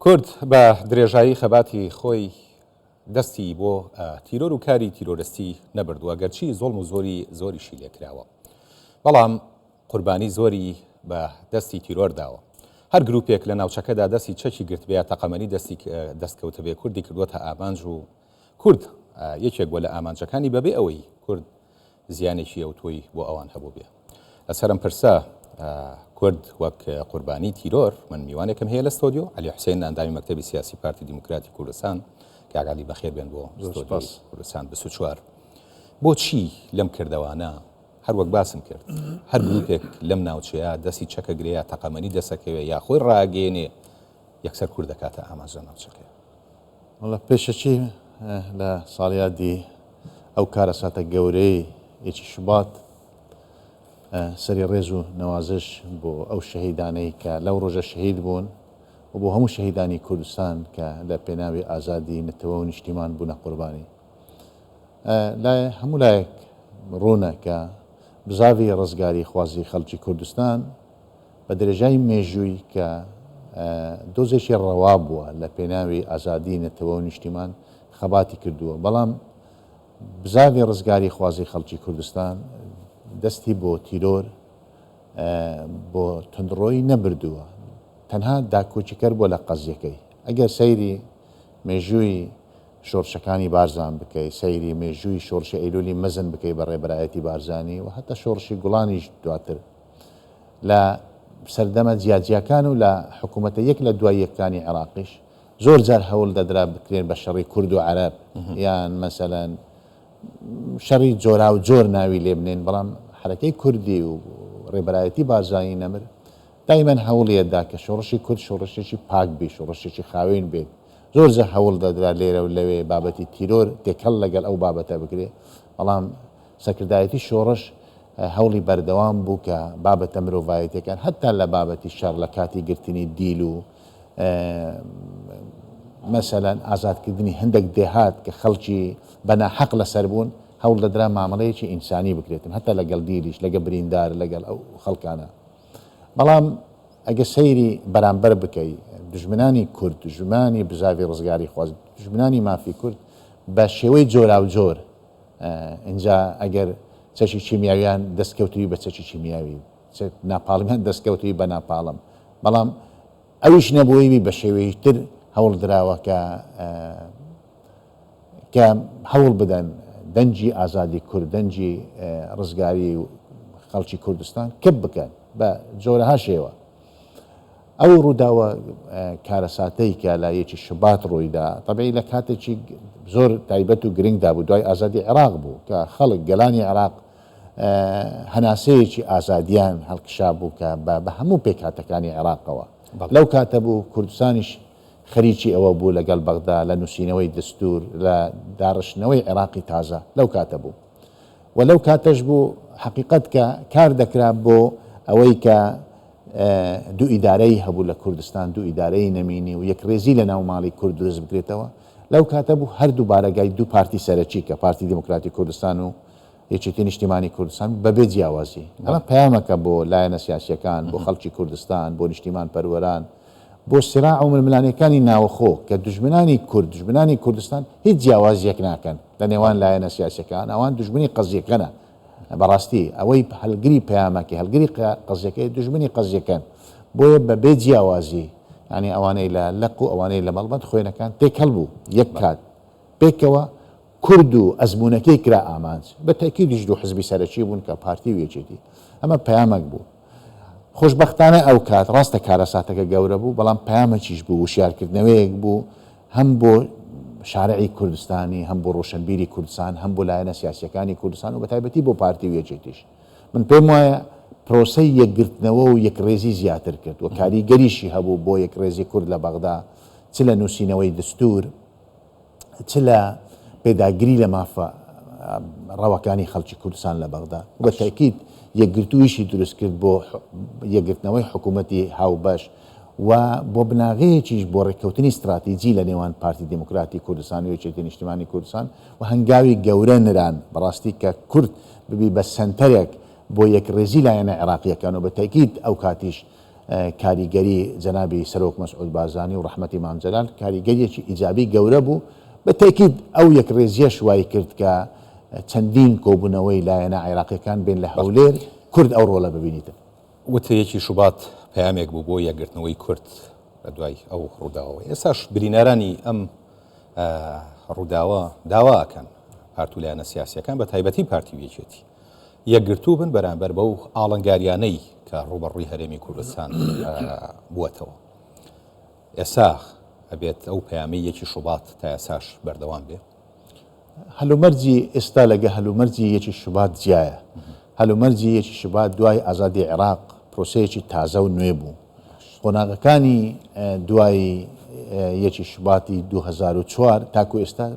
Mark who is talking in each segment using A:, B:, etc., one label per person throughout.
A: کورد بە درێژایی خەباتی خۆی دەستی بۆ تیرۆر و کاری تیرۆرستی نەبردووە، گەرچی زوڵم و زۆری زۆریشی لێکراوە، بەڵام قوربانی زۆری بە دەستی تیرۆر داوە. هەر گروپێک لە ناوچەکەدا دەستی چەکی گرتبێ یا تەقەمەنی دەستی دەستکەوتبێ کوردی کردووەتە ئامانج و کورد یەکێک بووە لە ئامانجەکانی بەبێ ئەوەی کورد زیانێکی ئەوتۆی بۆ ئەوان هەبووبێ. لەسەر ئەم پرسە کورد وەک قوربانی تیرۆر من میوانێکم هەیە لە ستۆدیۆ، عەلی حوسێن ئەندامی مەکتەبی سیاسی پارتی دیموکراتی کوردستان. کاک عەلی بەخێر بێن بۆ ستۆدیۆی کوردستان 24. بۆچی لەم کردەوانە هەر وەک باسم کرد هەر گروپێک لەم ناوچەیە دەستی چەکە گرێ یا تەقەمەنی دەسەکەوێ یا خۆی ڕاگەیەنێ یەکسەر کورد دەکاتە ئامانج لە ناوچەکەی؟
B: وەڵا پێشەکی لە ساڵیادی ئەو کارەساتە گەورەی یەکی شوبات سەری ڕێز و نەوازش بۆ ئەو شەهیدانەی کە لەو ڕۆژە شەهید بوون و بۆ هەموو شەهیدانی کوردستان کە لە پێناوی ئازادی نەتەوە و نیشتیمان بوونە قوربانی. لای هەموو لایەک ڕوونە کە بزاڤی ڕزگاری خوازی خەڵکی کوردستان بە درێژای مێژووی کە دۆزێکی ڕەوا بووە لە پێناوی ئازادی نەتەوە و نیشتیمان خەباتی کردووە، بەڵام بزاڤی ڕزگاری خوازی خەڵکی کوردستان دەستی بۆ تیرۆر بۆ توندڕۆیی نەبردووە، تەنها داکۆکیکەر بووە لە قەزیەکەی. ئەگەر سەیری مێژووی شۆڕشەکانی بارزان بکەی، سەیری مێژووی شۆڕشی ئەیلولی مەزن بکەی بە ڕێبەرایەتی بارزانی و هەتا شۆڕشی گوڵانیش دواتر لە سەردەمە جیاجیاکان و لە حکوومەتە یەک لە دوای یەکانی عێراقیش زۆر جار هەوڵ دەدرا بکرێن بە شەڕی کورد و عەرەب یان مەسەلەن شەڕی جۆراوجۆر ناوی لێ بنێن، بەڵام حەرەکەی کوردی و ڕێبەرایەتی بارزانی نەمر دایمەن هەوڵی ئەدا کە شۆڕشی کورد شۆڕشێکی پاک بی، شۆڕشێکی خاوێن بێت. زۆر جار هەوڵ دەدرا لێرە و لەوێ بابەتی تیرۆر تێکەڵ لەگەڵ ئەو بابەتە بکرێ، بەڵام سەرکردایەتی شۆڕش هەوڵی بەردەوام بوو کە بابەتە مرۆڤایەتیەکان هەتا لە بابەتی شەڕ لە کاتی گرتنی دیل و مەسەلەن ئازادکردنی هەندێک دێهات کە خەڵکی بە ناحەق لەسەر بوون هەوڵ دەدرا مامەڵەیەکی ئینسانی بکرێتن هەتا لەگەڵ دیلیش لەگە بریندار لەگەڵ ئەو خەڵکانە. بەڵام ئەگەر سەیری بەرامبەر بکەی دوژمنانی کورد، دوژمنانی بزاڤی ڕزگاریخواز، دوژمنانی مافی کورد بە شێوەی جۆراوجۆر، ئینجا ئەگەر چەکی کیمیاویان دەست کەوتبی بە چەکی کیمیاوی، ناپاڵمیان دەست کەوتبی بە ناپاڵم، بەڵام ئەویش نەبوویبی بە شێوەی تر هەوڵ دراوە کە کە هەوڵ بدەن دەنگی ئازادی کورد، دەنگی ڕزگاری خەڵکی کوردستان کپ بکەن بە جۆرەها شێوە. ئەو ڕووداوە کارەساتەی کە لە یەکی شوبات ڕوویدا، تەبعی لە کاتێکی زۆر تایبەت و گرنگدا بوو، دوای ئازادی عێراق بوو کە خەڵک، گەلانی عێراق هەناسەیەکی ئازادیان هەڵکشابوو کە بە هەموو پێکهاتەکانی عێراقەوە. لەو کاتە بوو کوردستانیش خەریکی ئەوە بوو لەگەڵ بەغدا لە نووسینەوەی دەستوور، لە داڕشتنەوەی عێراقی تازە لەو کاتە بوو و لەو کاتەش بوو حەقیقەت کە کار دەکرا بۆ ئەوەی کە دوو ئیدارەی هەبوو لە کوردستان، دوو ئیدارەی نەمینی و یەکڕێزی لە ناو ماڵی کورد دروست بکرێتەوە. لەو کاتە بوو هەردوو بارەگای دوو پارتی سەرەکی کە پارتی دیموکراتی کوردستان و یەکێتی نیشتیمانی کوردستان بەبێ جیاوازی. ئەمە پەیامەکە بۆ لایەنە سیاسیەکان، بۆ خەڵکی کوردستان، بۆ نیشتیمان پەروەران، بۆ سیراع و ململانێکانی ناوەخۆ کە دوژمنانی کورد، دوژمنانی کوردستان هیچ جیاوازیەک ناکەن لە نێوان لایەنە سیاسیەکان، ئەوان دوژمنی قەزیەکەنە. بەڕاستی ئەوەی هەلگری پەیامەکەی، هەلگری قەزیەکەی دوژمنی قەزیەکەن. بۆیە بەبێ جیاوازی یانی ئەوانەی لە لەق و ئەوانەی لە مەڵبەند خوێنەکان تێکەڵ بوو یەک کات پێکەوە کورد و ئەزموونەکەی کرا ئامانج، بە تەئکیدیش دوو حزبی سەرەکی بوون کە پارتی و یەکێتی. ئەمە پەیامەک بوو. خۆشبەختانە ئەو کات ڕاستە کارەساتەکە گەورە بوو، بەڵام پەیامەکیش بوو، وشیارکردنەوەیەک بوو هەم بۆ شارعی کوردستانی، هەم بۆ ڕۆشنبیری کوردستان، هەم بۆ لایەنە سیاسییەکانی کوردستان و بەتایبەتی بۆ پارتی و یەکێتیش. من پێم وایە پرۆسەی یەکگرتنەوە و یەکڕێزی زیاتر کرد و کاریگەریشی هەبوو بۆ یەکڕێزی کورد لە بەغدا، چ لە نووسینەوەی دستوور، چ لە پێداگری لە مافە ڕەواکانی خەڵکی کوردستان لە بەغدا و بە تەئکید یەکگرتوویشی دروست کرد بۆ یەکگرتنەوەی حکوومەتی هاوبەش و بۆ بناغەیەکیش بۆ ڕێککەوتنی ستراتیجی لە نێوان پارتی دێموکراتی کوردستان و یەکێتی نیشتیمانی کوردستان و هەنگاوی گەورە نران بەڕاستی کە کورد ببی بە سەنتەرێک بۆ یەکڕێزی لایەنە عێراقییەکان و بە تەئکید ئەو کاتیش. کاریگەری جەنابی سەرۆک مەسعود بارزانی و ڕەحمەتی مام جەلال کاریگەریەکی ئیجابی گەورە بوو، بە تەئکید ئەو یەکڕێزیەش وای کرد کە چەندین کۆبوونەوەی لایەنە عێراقیەکان بێن لە هەولێر کورد ئەو ڕۆڵە ببینیتن.
A: وتە یەکی شوبات پەیامێک بوو بۆ یەکگرتنەوەی کورد لە دوای ئەو ڕووداوەوە. ئێستاش برینارانی ئەم ڕووداوە داوا ئەکەن پارت و لایەنە سیاسیەکان بە تایبەتی پارتی و یەکێتی یەکگرتوو بن بەرامبەر بەو ئاڵنگاریانەی کە ڕووبەڕووی هەرێمی کوردستان بووەتەوە. ئێستا ئەبێت ئەو پەیامەی یەکی شوبات تا ئێستاش بەردەوام بێ.
B: هەلومەرجی ئێستا لەگە هەلومەرجی یەکی شوبات جیایە. هەلومەرجی یەکی شوبات دوای ئازادی عێراق پرۆسەیەکی تازە و نوێ بوو. قۆناغەکانی دوای یەکی شوباتی 2004 تاکو ئێستا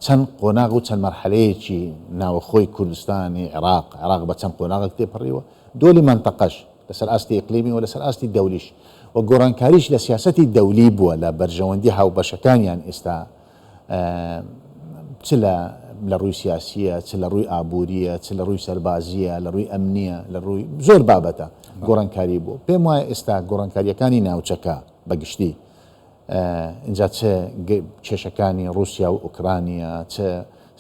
B: چەند قۆناغ و چەند مەرحەلەیەکی ناوەخۆی کوردستانی عێراق، عێراق بە چەند قۆناغێک تێپەڕیوە، دۆلی مەنتەقەش لەسەر ئاستی ئیقلیمی و لەسەر ئاستی دەولیش و گۆڕانکاریش لە سیاسەتی دەولی بووە لە بەرژەوەندی هاوبەشەکانیان ئێستا چ لە لە ڕووی سیاسیە چ لە ڕووی ئابووریە چ لە ڕووی سەربازیە لە ڕووی ئەمنیە لە ڕووی زۆر بابەتە گۆڕانکاری بوو. پێم وایە ئێستا گۆڕانکاریەکانی ناوچەکە بە گشتی ئینجا چ کێشەکانی ڕووسیا و ئۆکرانیا، چ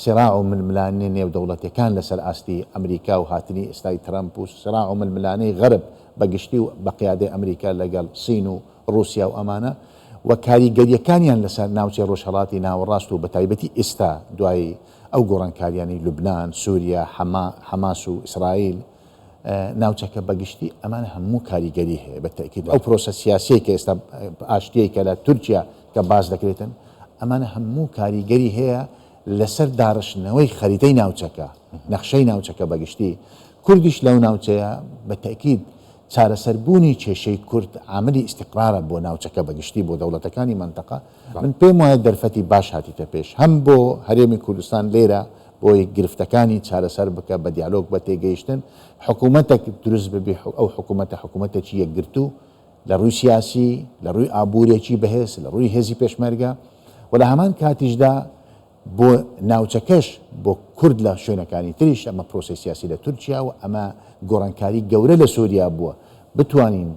B: سیراع و ململانێ نێودەوڵەتیەکان لەسەر ئاستی ئەمریکا و هاتنی ئێستای ترەمپ و سیراع و ململانێی غەرب بە گشتی و بە قیادەی ئەمریکا لەگەڵ سین و ڕووسیا و ئەمانە و کاریگەریەکانیان لەسەر ناوچەی ڕۆژهەڵاتی ناوەڕاست و بەتایبەتی ئیستا دوای ئەو گۆڕانکاریانەی لوبنان، سوریا، حەماس و ئیسرائیل، ناوچەکە بە گشتی ئەمانە هەموو کاریگەری هەیە بە تەئکید ئەو پرۆسە سیاسیەی کە ئێستا ئاشتیەی کە لە تورکیا کە باس دەکرێتن ئەمانە هەموو کاریگەری هەیە لەسەر داڕشتنەوەی خەریتەی ناوچەکە نەخشەی ناوچەکە بە گشتی کوردیش لەو ناوچەیە بە تەئکید چارەسەربوونی کێشەی کورد عاملی ئیستیقرارە بۆ ناوچەکە بە گشتی بۆ دەوڵەتەکانی مەنتەقە من پێم وایە دەرفەتی باش هاتیتە پێش هەم بۆ هەرێمی کوردستان لێرە بۆی گرفتەکانی چارەسەر بکە بە دیالۆگ بە تێگەیشتن حکوومەتێک دروست ببی ئەو حکوومەتە حکوومەتێکی یەکگرتوو لە ڕووی سیاسی لە ڕووی ئابوورێکی بەهێز لە ڕووی هێزی پێشمەرگە و لە هەمان کاتیشدا بۆ ناوچەکەش بۆ کورد لە شوێنەکانی تریش ئەمە پرۆسەی سیاسی لە تورکیا و ئەمە گۆڕانکاری گەورە لە سووریا بووە بتوانین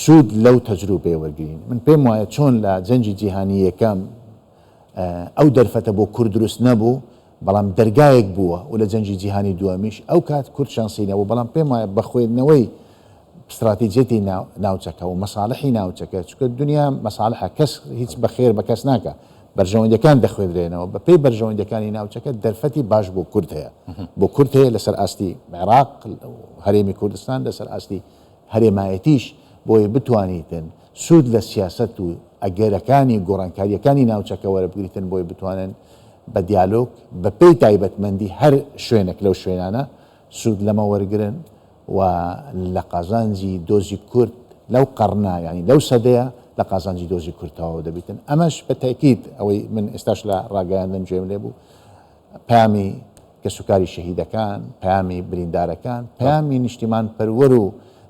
B: سوود لەو تەجروبەیە وەرگرین. من پێم وایە چۆن لە جەنگی جیهانی یەکەم ئەو دەرفەتە بۆ کورد دروست نەبوو، بەڵام دەرگایەک بووە و لە جەنگی جیهانی دووەمیش ئەو کات کورد شانسی نەبوو، بەڵام پێم وایە بە خوێندنەوەی ستراتیجیەتی ناوچەکە و مەساڵحی ناوچەکە، چونکە دونیا مەساڵحە، کەس هیچ بە خێر بە کەس ناکا، بەرژەوەندیەکان دەخوێندرێنەوە، بە پێی بەرژەوەندیەکانی ناوچەکە دەرفەتی باش بۆ کورد هەیە، بۆ کورد هەیە لەسەر ئاستی عێراق، هەرێمی کوردستان، لەسەر ئاستی هەرێمایەتیش بۆیە بتوانیتن سوود لە سیاسەت و ئەگەرەکانی گۆڕانکارییەکانی ناوچەکە وەربگریتن بۆی بتوانن بە دیالۆگ بە پێی تایبەتمەندی هەر شوێنێک لەو شوێنانە سوود لەمە وەرگرن و لە قازانجی دۆزی کورد لەو قەڕنە یانی لەو سەدەیە لە قازانجی دۆزی کورد تەواو دەبیتن ئەمەش بە تەئکید ئەوەی من ئێستاش لە ڕاگەیاندن گوێم لێ بوو پەیامی کەسوکاری شەهیدەکان، پەیامی بریندارەکان، پەیامی نیشتیمانپەروەر و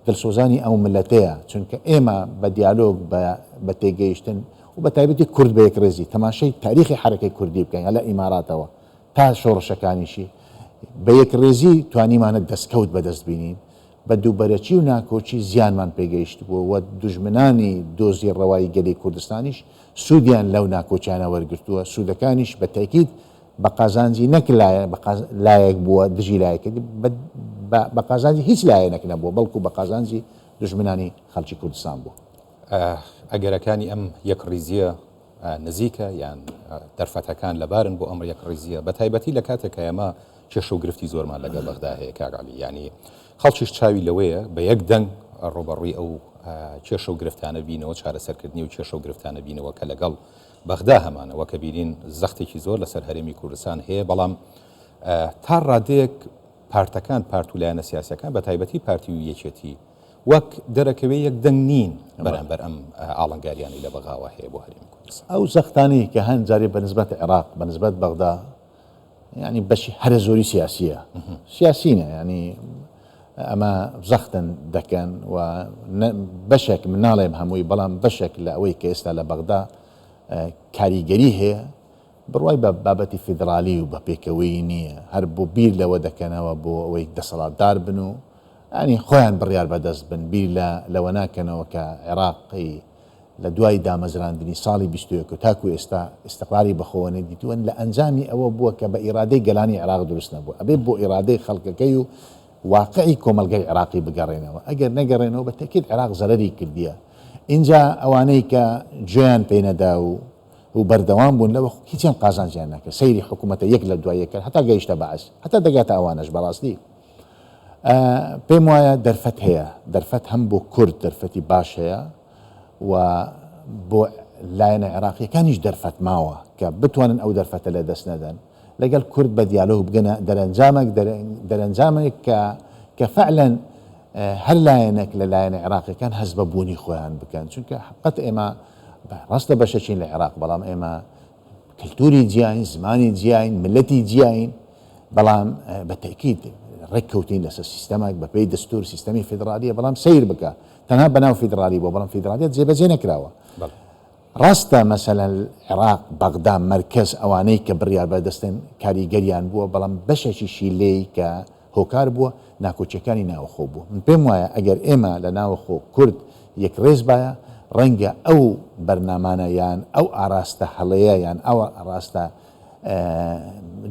B: دڵسۆزانی ئەو میللەتەیە، چونکە ئێمە بە دیالۆگ، بە تێگەیشتن و بە تایبەتی کورد بە یەکڕێزی، تەماشای تاریخی حەرەکەی کوردی بکەین هەر لە ئیماراتەوە تا شۆڕشەکانیشی، بە یەکڕێزی توانیمانە دەستکەوت بەدەست بینین، بە دووبەرەکی و ناکۆکی زیانمان پێگەیشتبوو و دوژمنانی دۆزی ڕەوای گەلی کوردستانیش سوودیان لەو ناکۆکیانە وەرگرتووە، سوودەکانیش بە تەئکید بە قازانجی نەک لایەن بە لایەک بووە دژی لایەکی دی بە قازانجی هیچ لایەنێک نەبووە، بەڵکو بە قازانجی دوژمنانی خەڵکی کوردستان بووە.
A: ئەگەرەکانی ئەم یەکڕیزییە نزیکە یان دەرفەتەکان لەبارن بۆ ئەم یەکڕیزییە، بەتایبەتی لە کاتێک کە ئێمە کێشە و گرفتی زۆرمان لەگەڵ بەغدا هەیە کاک عەلی، یانی خەڵکیش چاوی لەوەیە بە یەک دەنگ ڕووبەڕووی ئەو کێشە و گرفتانە بینەوە، چارەسەرکردنی و کێشە و گرفتانە بینەوە کە لەگەڵ بەغدا هەمانە، وەک بینین زەختێکی زۆر لەسەر هەرێمی کوردستان هەیە، بەڵام تا ڕادەیەک پارتەکان، پارت و لایەنە سیاسیەکان بە تایبەتی پارتی و یەکێتی وەک دەرەکەوێ یەک دەنگ نین بەرامبەر ئەم ئاڵنگاریانەی لە بەغاوە هەیە بۆ هەرێمی کوردستان.
B: ئەو زەختانەی کە هەن جارێ بە نسبەت عێراق، بە نسبەت بەغدا، یانی بەشی هەرە زۆری سیاسیە، سیاسینە، یانی ئەمە زەختن دەکەن و بەشێک من ناڵێم هەمووی بەڵام بەشێک لە ئەوەی کە ئێستا لە بەغدا کاریگەری هەیە بڕوای بە بابەتی فیدرالی و بە پێکەوەیی نییە، هەر بۆ بیر لەوە دەکەنەوە بۆ ئەوەی دەسەڵاتدار بن و یانی خۆیان بڕیار بەدەست بن، بیر لە لەوە ناکەنەوە کە عێراقی لە دوای دامەزراندنی ساڵی 21 و تاکو ئێستا ئیستقلالی بەخۆوە نەدیتووە، لە ئەنجامی ئەوە بووە کە بە ئیرادەی گەلانی عێراق دروست نەبووە، ئەبێ بۆ ئیرادەی خەڵکەکەی و واقعی کۆمەڵگای عێراقی بگەڕێنەوە، ئەگەر نەگەڕێنەوە بە تەئکید عێراق زەرەری کردیە، ئینجا ئەوانەی کە گوێیان پێ نەدا و و بەردەوام بوون لەوە هیچیان قازانجیان نەکرد، سەیری حکوومەتە یەک لە دوای یەک کرد هەتا گەیشتە بەعس، هەتا دەگاتە ئەوانەش بەڕاستی پێم وایە دەرفەت هەیە، دەرفەت هەم بۆ کورد دەرفەتی باش هەیە و بۆ لایەنە عێراقیەکانیش دەرفەت ماوە کە بتوانن ئەو دەرفەتە لە دەست نەدەن لەگەڵ کورد بە دیالۆگ بگەنە دەرەنجامێک دەرەنجامێک کە کە فعلەن هەر لایەنێک لە لایەنە عێراقیەکان هەست بە بوونی خۆیان بکەن چونکە قەت ئێمە ڕاستە بەشەکین لە عێراق بەڵام ئێمە کلتوری جیاین، زمانی جیاین، ملەتی جیاین، بەڵام بە تەئکید ڕێک کەوتین لەسەر سیستەمێک بە پێی دەستور سیستەمی فیدڕالیە، بەڵام سەیر بکە تەنها بەناو فیدڕالی بووە بەڵام فیدڕالیەت جێبەجێ نەکراوە. ڕاستە مەسەلەن عێراق، بەغدا، مەرکەز ئەوانەی کە بڕیار بەدەستن کاریگەریان بووە، بەڵام بەشێکیشی لێی کە هۆکار بووە ناکۆکیەکانی ناوەخۆ بووە. من پێم وایە ئەگەر ئێمە لە ناوەخۆ کورد یەکڕێز بایە ڕەنگە ئەو بەرنامانە یان ئەو ئاراستە هەڵەیە یان ئەو ئاراستە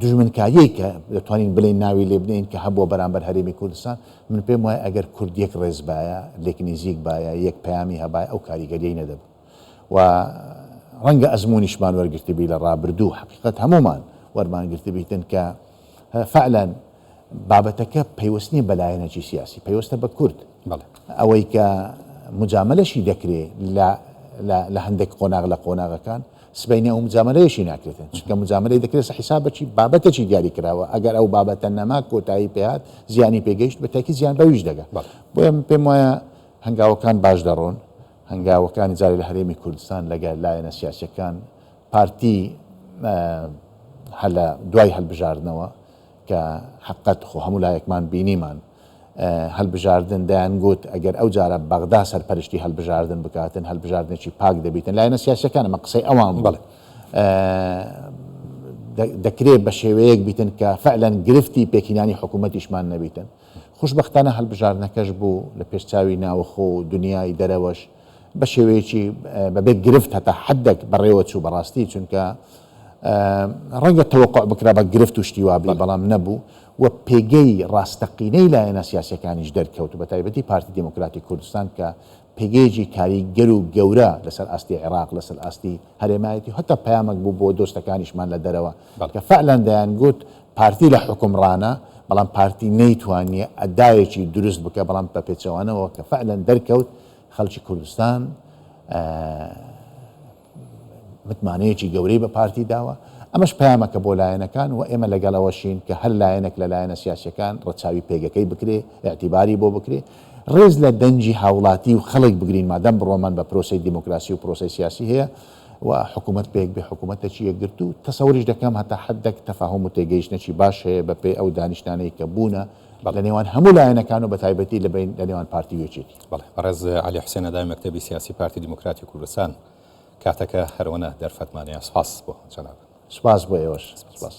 B: دوژمنکاریەی کە دەتوانین بڵێین ناوی لێ بنێین کە هەبووە بەرامبەر هەرێمی کوردستان، من پێم وایە ئەگەر کورد یەک ڕێز بایە، لێک نیزیک بایە، یەک پەیامی هەبایە ئەو کاریگەریەی نەدەبوو و ڕەنگە ئەزموونیشمان وەرگرتبی لە ڕابردوو، حەقیقەت هەموومان وەرمان گرتبیتن کە فعلا بابەتەکە پەیوەست نیە بە لایەنێکی سیاسی، پەیوەستە بە کورد. ئەوەی کە مجامەلەشی دەکرێ لە لە هەندێک قۆناغ لە قۆناغەکان، سبەینێ ئەو مجامەلەیەشی ناکرێتن، چونکە مجامەلەی دەکرێت سە حیسابەکی بابەتێکی دیاری کراوە، ئەگەر ئەو بابەتە نەما کۆتایی پێهات زیانی پێگەیشت بە تاکی زیان بەویش دەگا. بۆیە من پێم وایە هەنگاوەکان باش دەڕۆن، هەنگاوەکانی جارێ لە هەرێمی کوردستان لەگەل لایەنە سیاسیەکان پارتی هەر لە دوای هەلبژاردنەوە کە حەقەت خۆ هەموو لایەکمان بینیمان هەلبژاردن دەیان گوت ئەگەر ئەو جارە بەغدا سەرپەرشتی هەلبژاردن بکاتن هەلبژاردنێکی پاک دەبیتن لایەنە سیاسەکان ئەمە قسەی ئەوان بڵێ دەکرێت بە شێوەیەک بیتن کە فعلەن گرفتی پێکهینانی حکوومەتیشمان نەبیتن خوشبەختانە هەلبژاردنەکەش بوو لە پێشچاوی ناوەخۆ و دنیای دەرەوەش بە شێوەیەکی بەبێ گرفت هەتا حدێک بەڕێوە چوو بەڕاستی چونکە ڕەنگە تەوەقع بکرا بە گرفت و شتی وابی بەڵام نەبوو و پێگەی ڕاستەقینەی لایەنە سیاسەکانیش دەرکەوت بە تایبەتی پارتی دێموکراتی کوردستان کە پێگەیەکی کاریگەر و گەورە لەسەر ئاستی عێراق لەسەر ئاستی هەرێمایەتی هەتا پەیامێک بوو بۆ دۆستەکانیشمان لە دەرەوە کە فعلەن دەیانگوت پارتی لە حوکمڕانە بەڵام پارتی نەیتوانیە ئەدایەکی دروست بکە بەڵام بە پێچەوانەوە کە فعلەن دەرکەوت خەڵکی کوردستان متمانەیەکی گەورەی بە پارتی داوە، ئەمەش پەیامەکە بۆ لایەنەکان و ئێمە لەگەڵ ئەوەشین کە هەر لایەنێک لە لایەنە سیاسیەکان ڕەچاوی پێگەکەی بکرێ، ئیعتیباری بۆ بکرێ، ڕێز لە دەنگی هاوڵاتی و خەڵک بگرین مادام بڕوامان بە پرۆسەی دیموکراسی و پرۆسەی سیاسی هەیە و حکوومەت پێک بێ حکوومەتێکی یەکگرتوو، تەسەوریش دەکەم هەتا حەدێک تەفاهوم و تێگەیشتنێکی باش هەیە بەپێی ئەو دانیشتنانەی کە بوونە لە نێوان هەموو لایەنەکان و بەتایبەتی لە بەین لە نێوان پارتی و یەکێتی.
A: بەڵێ بەڕێز عەلی حوسێن ئەندامی مەکتەبی سیاسی پارتی دیموکراتی کوردستان کاتەکە هەرئەوەنە دەرفەتمان هەیە سپاس بۆ جەنابت.
B: سپاس بۆ ئێوەش. سپاس.